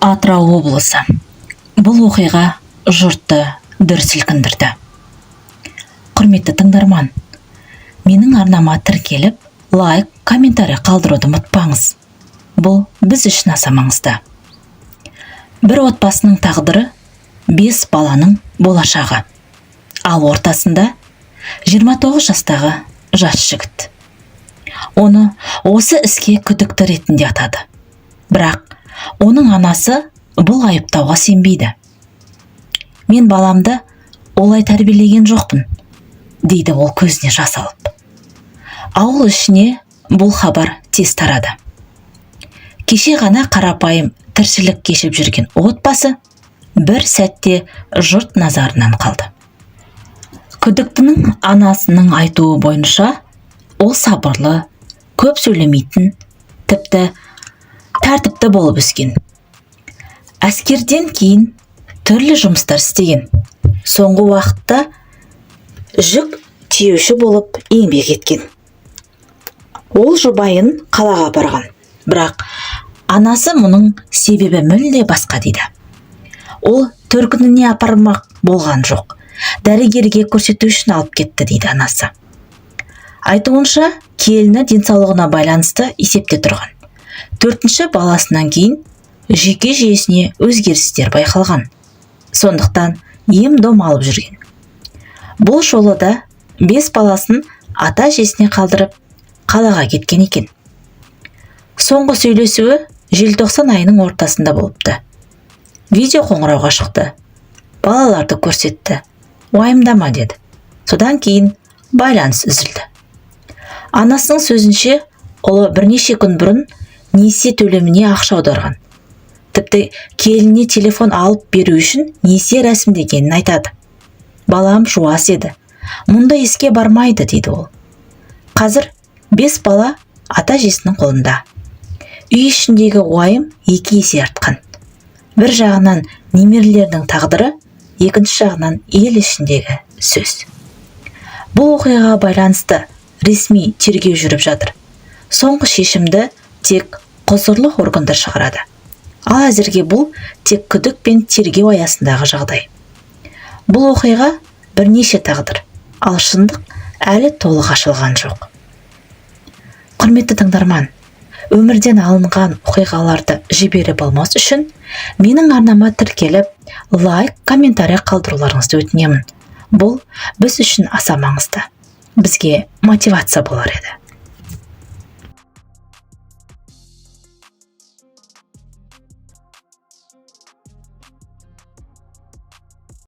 Атырау облысы. Бұл оқиға жұртты дүр сілкіндірді. Құрметті тыңдарман, менің арнама тіркеліп, лайк, комментарий қалдыруды ұмытпаңыз. Бұл біз үшін аса маңызды. Бір отбасының тағдыры, бес баланың болашағы. Ал ортасында 29 жастағы жас жігіт. Оны осы іске күдікті ретінде атады. Бірақ оның анасы бұл айыптауға сенбейді. «Мен баламды олай тәрбиелеген жоқпын», – дейді ол көзіне жас алып. Ауыл ішіне бұл хабар тез тарады. Кеше ғана қарапайым тіршілік кешіп жүрген отбасы бір сәтте жұрт назарынан қалды. Күдіктінің анасының айтуы бойынша, ол сабырлы, көп сөйлемейтін, тіпті тәртіпті болып өскен. Әскерден кейін түрлі жұмыстар істеген. Соңғы уақытта жүк тиеуші болып еңбек еткен. Ол жұбайын қалаға апарған. Бірақ анасы мұның себебі мүлде басқа дейді. Ол төркініне апармақ болған жоқ. Дәрігерге көрсету үшін алып кетті, дейді анасы. Айтуынша, келіні денсаулығына байланысты есепте тұрған. Төртінші баласынан кейін жүйке жүйесіне өзгерістер байқалған. Сондықтан ем-дом алып жүрген. Бұл жолы да бес баласын ата әжесіне қалдырып, қалаға кеткен екен. Соңғы сөйлесуі желтоқсан айының ортасында болыпты. Видео қоңырауға шықты. Балаларды көрсетті. «Уайымдама», – деді. Содан кейін байланыс үзілді. Анасының сөзінше, ұлы бірнеше күн бұрын несие төлеміне ақша аударған. Тіпті келініне телефон алып беру үшін несие рәсімдегенін айтады. «Балам жуас еді. Мұндай іске бармайды», – дейді ол. Қазір бес бала ата әжесінің қолында. Үй ішіндегі уайым екі есе артқан. Бір жағынан немерелердің тағдыры, екінші жағынан ел ішіндегі сөз. Бұл оқиғаға байланысты ресми тергеу жүріп жатыр. Соңғы шешімді тек құзырлы органдар шығарады. Ал әзірге бұл тек күдік пен тергеу аясындағы жағдай. Бұл оқиға бірнеше тағдыр, ал шындық әлі толық ашылған жоқ. Құрметті тыңдарман, өмірден алынған оқиғаларды жіберіп алмас үшін менің арнама тіркеліп, лайк, комментарий қалдыруларыңызды өтінемін. Бұл біз үшін аса маңызды. Бізге мотивация болар еді.